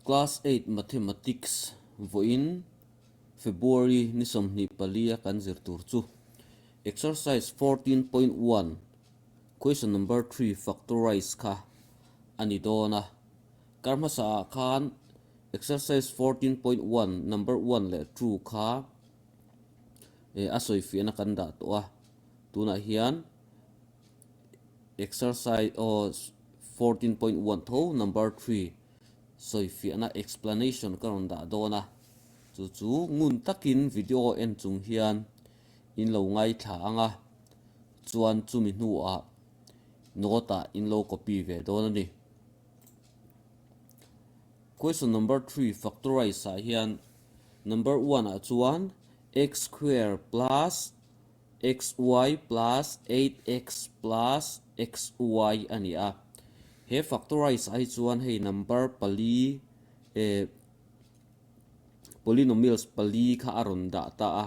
Class eight Mathematics vawiin February ni 24 a kan zir tur chu Exercise 14.1 Question number 3 Factorize kha a ni dawn a. Kar hmasa ah khan Exercise 14.1 number 1 leh 2 kha a sawifiahna kan dah tawh a. Tunah hian Exercise aw 14.1 tho number 3 sawifiahna explanation ka rawn dah dawn a, chu chu ngun takin video en chung hian in lo ngaithla ang a, chuan chumi hnuah note ah in lo copy ve dawn a ni. Question number 3 factorize ah hian number 1 ah chuan x square plus xy plus 8x plus xy a ni a. He factorize ah hi chuan hei number pali eh polynomials pali kha a rawn dah ta a,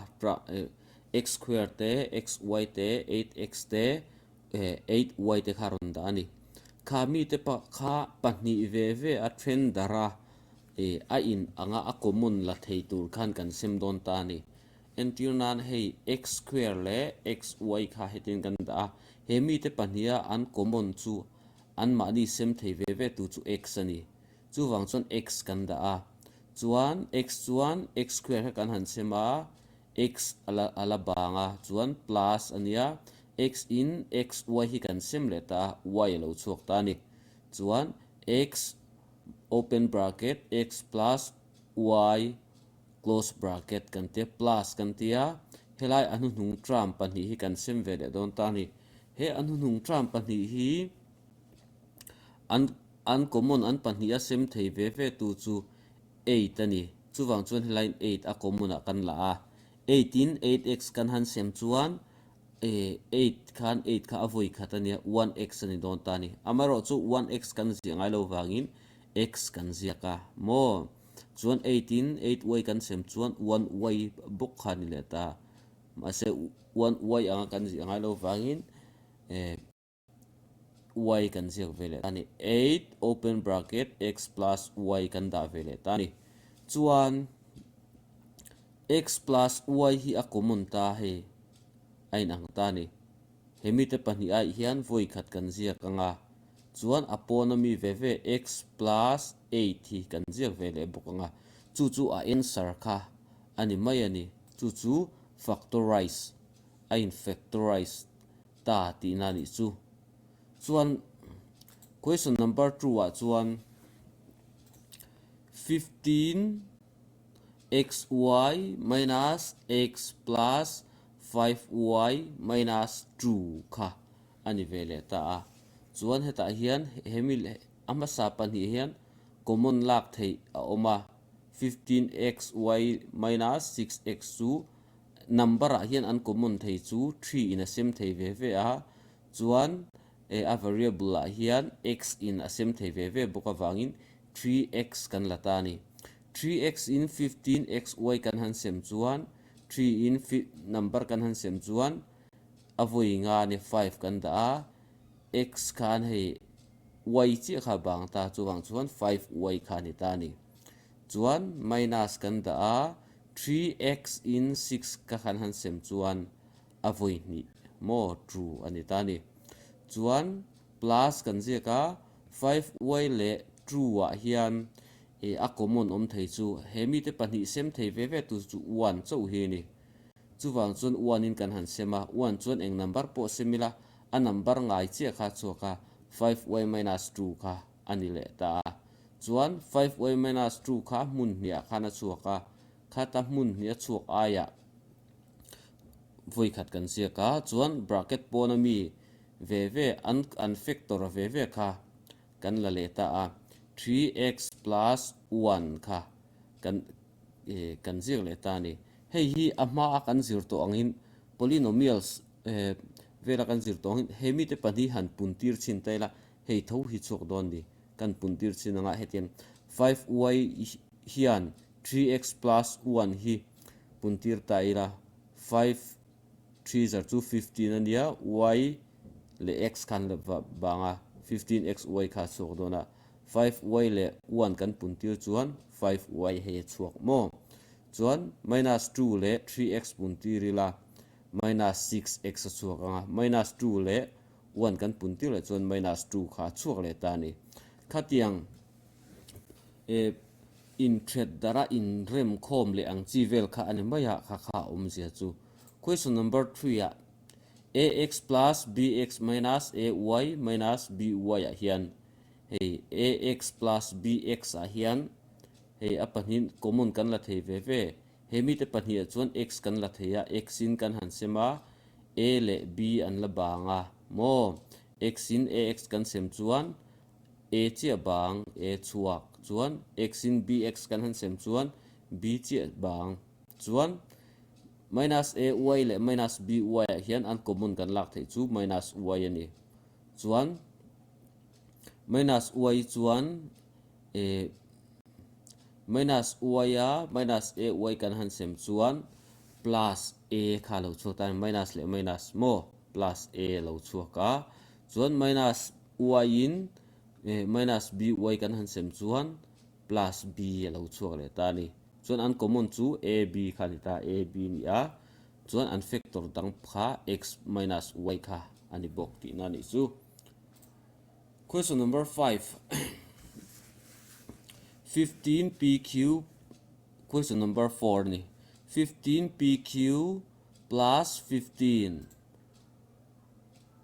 x square te, xy te, 8x te, eh 8y te kha a rawn dah a ni. Kha mite pah kha pahnih ve ve a then darh a, eh a in anga a common la thei tur khan kan sem dawn ta a ni. Entir nan hei x square leh xy kha hetin kan dah a, he mite pahniha an common chu anmahni sem thei ve ve tu chu x a ni. Chuvang chuan x kan dah a, chuan x chuan x square kha kan han sem a, x a la a la bang a, chuan plus a nia, x in xy hi kan sem leh ta a, y a lo chhuak ta a ni. Chuan x open bracket x plus y close bracket kan tia plus kan tia helai a hnuhnung term pahnih hi kan sem ve leh dawn ta a ni. He a hnuhnung term pahnih hi an an common an pahnih a sem thei ve ve tu chu eight a ni. Chuvang chuan helaiin eight a common ah kan la a, eight in eight x kan han sem chuan eh eight khan eight kha a vawi khat a nia one x a ni dawn ta a ni. Amaherawhchu one x kan ziah ngai lo vangin x kan ziak a maw. Chuan eight in eight y kan sem chuan one y bawk kha a ni leh ta. Mahse one y anga kan ziah ngai lo vangin eh y kan ziak ve leh ta a ni. Eight open bracket x plus y kan dah ve leh ta a ni. Chuan x plus y hi a common ta hei a inang ta a ni. He mite pahnih ah hian vawi khat kan ziak ang a, chuan a pawn ami ve ve x plus eight hi kan ziak ve leh bawk ang a, chu chu a answer kha a ni mai a ni. Chu chu factorize a in factorize ta tihna a nih chu. Chuan question number two ah chuan 15 xy minus x plus 5y minus 2 kha a ni ve leh ta a. Chuan hetah hian hemi leh a hmasa pahnih hian common lak theih a awm a, 15xy minus 6x chu number ah hian an common thei chu 3 in a sem thei ve ve a, chuan a variable ah hian x in a sem thei ve ve bawk avangin 3x kan la ta a ni. 3x in 15xy kan han sem chuan 3 in number kan han sem chuan a vawi nga nia 5 kan dah a, x khan hei y chiah kha bang ta chuvang chuan 5y kha a ni ta a ni. Chuan minus kan dah a, 3x in 6 ka khan han sem chuan a vawi hnih maw true a ni ta a ni. Chuan plus kan ziak a, 5y leh 2 ah hian eh a common awm thei chu he mite pahnih sem thei ve ve tu chu one chauh hi a ni. Chuvang chuan one in kan han sem a, one chuan eng number pawh sem ila a number ngai chiah kha a chhuak a, 5y minus 2 kha a ni leh ta a. Chuan 5y minus 2 kha hmun hniah khan a chhuak a, khata hmun hnih a chhuak aiah vawi khat kan ziak a, chuan bracket pawn ami ve ve an an factor ve ve kha kan la leh ta a, 3x plus 1 kha kan eh kan ziak leh ta a ni. Hei hi a hma a kan zir tawh angin polynomials eh vela kan zir tawh angin he mite pahnih han pun tir chhin ta ila hei tho hi chhuak dawn a ni. Kan pun tir chhin anga hetiang 5y hian 3x plus 1 hi pun tir ta ila 5 three zar chu 15 a nia, y leh x khan la bang a, 15 x y kha a chhuak dawn a, 5y leh 1 kan puntir chuan 5y hei a chhuak maw? Chuan minus 2 leh 3x puntir ila minus 6x a chhuak ang a, minus 2 leh 1 kan puntir leh chuan minus 2 kha a chhuak leh ta a ni. Khatiang eh inthet dara inremkhawm leh ang chi vel kha a ni mai a, kha kha a awmzia chu. Question number 3 ah ax plus bx minus ay minus by ah hian hei ax plus bx ah hian hei a pahnih common kan la thei ve ve. He mite pahnih ah chuan x kan la thei a, x in kan han sem a, a leh b an la bang a maw? X in ax kan sem chuan a chiah bang, a chhuak chuan x in bx kan han sem chuan b chiah bang chuan Minus a y leh minus b y ah hian an common kan lak theih chu minus y a ni. Chuan minus y chuan eh minus y a minus a y kan han sem chuan plus a kha a lo chhuak ta a ni. Minus leh minus maw plus a a lo chhuak a. Chuan minus y in eh minus b y kan han sem chuan plus b a lo chhuak leh ta a ni. Chuan an common chu a b kha a ni ta, a b a ni a, chuan an factor dang kha x minus y kha a ni bawk tihna a nih chu. Question number 5 15 pq question number 4 a ni 15 pq plus 15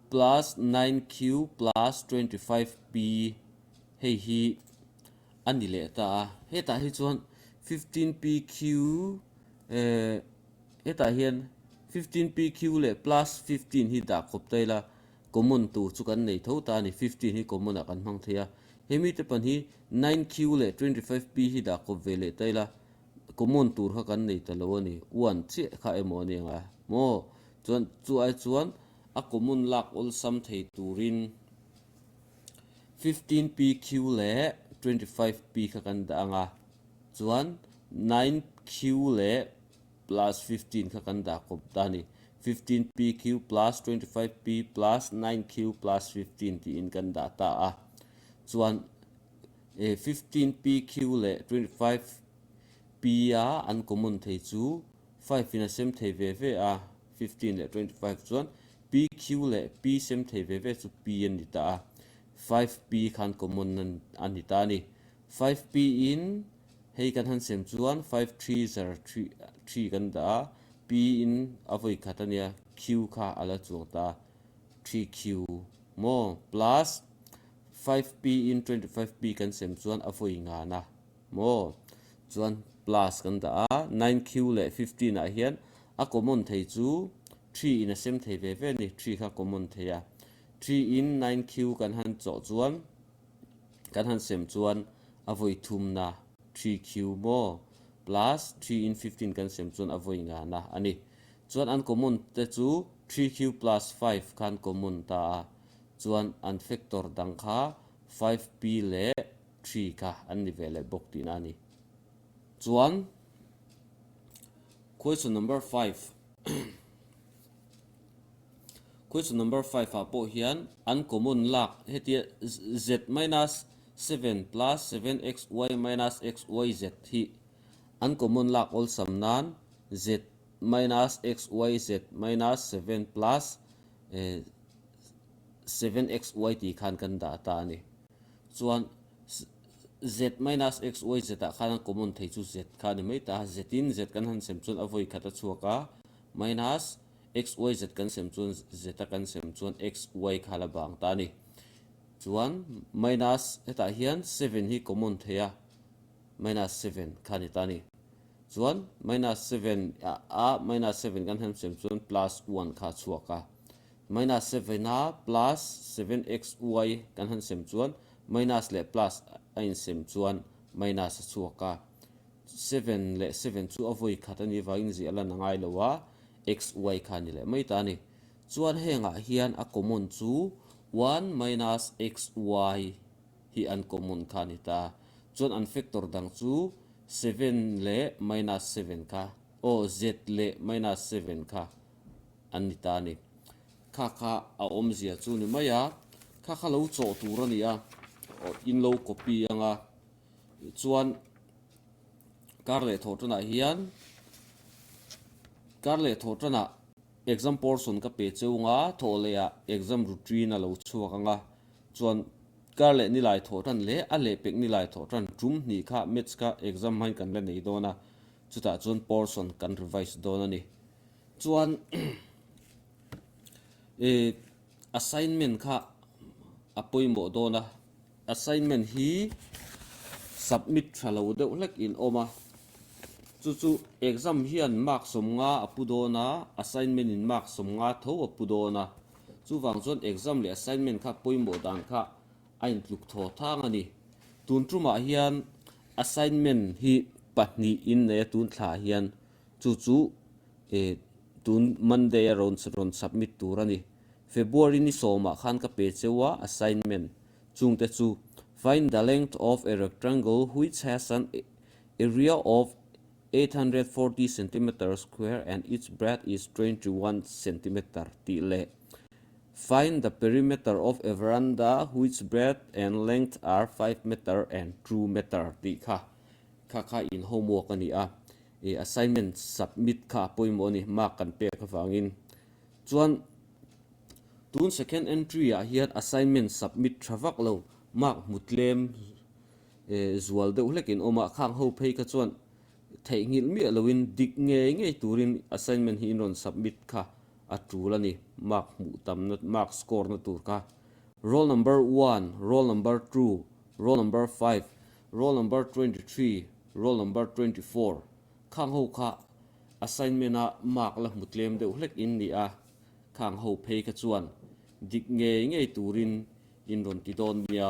plus 9q plus 25p hei hi a ni leh ta a, hetah hi chuan 15 pq eh hetah hian 15 pq leh plus 15 hi dah khawp ta ila common tur chu kan nei tho ta a ni, 15 hi common ah kan hmang thei a, hemi te pan hi 9q leh 25p hi dah khawp ve leh ta ila common tur kha kan nei ta lo a ni, 1 chiah kha emaw a ni ang a maw chuan chu ai chuan a common lak awlsam thei turin. 15 PQ leh 25 P kha kan dah ang a, chuan 9 Q leh plus 15 kha kan dah kawp ta a ni. 15 PQ plus 25 P plus 9 Q plus 15 tiin kan dah ta a. Chuan 15 PQ leh 25 P a an common thei chu 5 in a sem thei ve ve a, 15 leh 25 chuan PQ leh P sem thei ve ve chu P a ni ta a, 5P khan common a ni ta a ni. 5P in hei kan han sem chuan 5 3 zar 3 3 kan dah a, P in a vawi khat a nia, Q kha a la chuang ta a, 3Q maw plus 5P in 25P kan sem chuan a vawi ngan a. Maw? Chuan plus kan dah a, 9Q leh 15 ah hian a common thei chu 3 in a sem thei ve ve a ni, 3 kha common thei a. 3 in 9Q kan han chawh chuan, kan han sem chuan a vawi thumna 3Q maw? Plus 3 in 15 kan sem chuan a vawi ngana a ni. Chuan an common te chu 3Q plus 5 khan common ta a, chuan an factor dang kha 5P leh Tree kha an ni ve leh bawk tihna a ni. Chuan question number 5 question number 5 ah pawh hian an common lak hetia z minus 7 plus 7xy minus xyz hi an common lak awlsam nan z minus xyz minus 7 plus 7xy tih khan kan dah ta a ni. Chuan z minus x y z ah khan a common thei chu z kha a ni mai ta a, z in z kan han sem chuan a vawi khat a chhuak a, minus x y z kan sem chuan z a kan sem chuan x y kha la bang ta a ni. Chuan minus hetah hian 7 hi common thei a, minus 7 kha a ni ta a ni. Chuan minus 7 a minus 7 kan han sem chuan plus 1 kha a chhuak a. Minus 7 a plus 7 x y kan han sem chuan minus leh plus a insem chuan minus a chhuak a, 7 leh 7 chu a vawi khat a nih vangin ziah lan a ngai lo a, x y kha a ni leh mai ta a ni. Chuan hengah hian a common chu 1 minus x y hi an common kha a ni ta. Chuan an factor dang chu 7 leh minus 7 kha, aw z leh minus 7 kha. an ni ta a ni. Kha kha a awmzia chu ni mai a, kha kha lo chawh tur a ni a. in lo copy anga chuan kar leh thawh tanah hian kar leh thawh tanah exam portion ka pe cheu anga thawh leh ah exam routine a lo chhuak anga chuan kar leh nilai thawh tan leh a leh pek nilai thawh tan tum hnih kha maths kha exam hmain kan la nei dawn a chutah chuan portion kan revise dawn a ni chuan eh assignment kha a pawimawh dawn a assignment hi submit tha lo deuh hlek in awm a chu chu exam hian mark sawmnga a pu dawn a assignment in mark sawmnga tho a pu dawn a chuvang chuan exam leh assignment kha pawimawh dan kha a intluk thaw thang a ni tun tumah hian assignment hi pahnih in nei a tun thla hian chu chu eh tun Monday a rawn rawn submit tur a ni. February ni sawmah khan ka pe cheu a assignment chungte chu Find the length of a rectangle which has an area of 840 centimeter square and its breadth is 21 centimeter tih leh Find the perimeter of a veranda which breadth and length are 5 meter and 2 meter tih kha kha kha in homework a ni a. Ih assignment submit kha a pawimawh a ni, mark kan pek avangin. Chuan tun second entry ah hian assignment submit tha vak lo, mark hmu tlem eh zual deuh hlek in awm a, khang ho phei kha chuan theihnghilh miah loin dik ngei ngei turin assignment hi in rawn submit kha a tul a ni, mark hmuh tamna mark score na tur kha. Roll number one, roll number two, roll number five, Roll number 23, roll number 24 khang ho kha assignment a mark la hmu tlem deuh hlek in ni a, khang ho phei kha chuan dik ngei ngei turin in rawn ti dawn nia.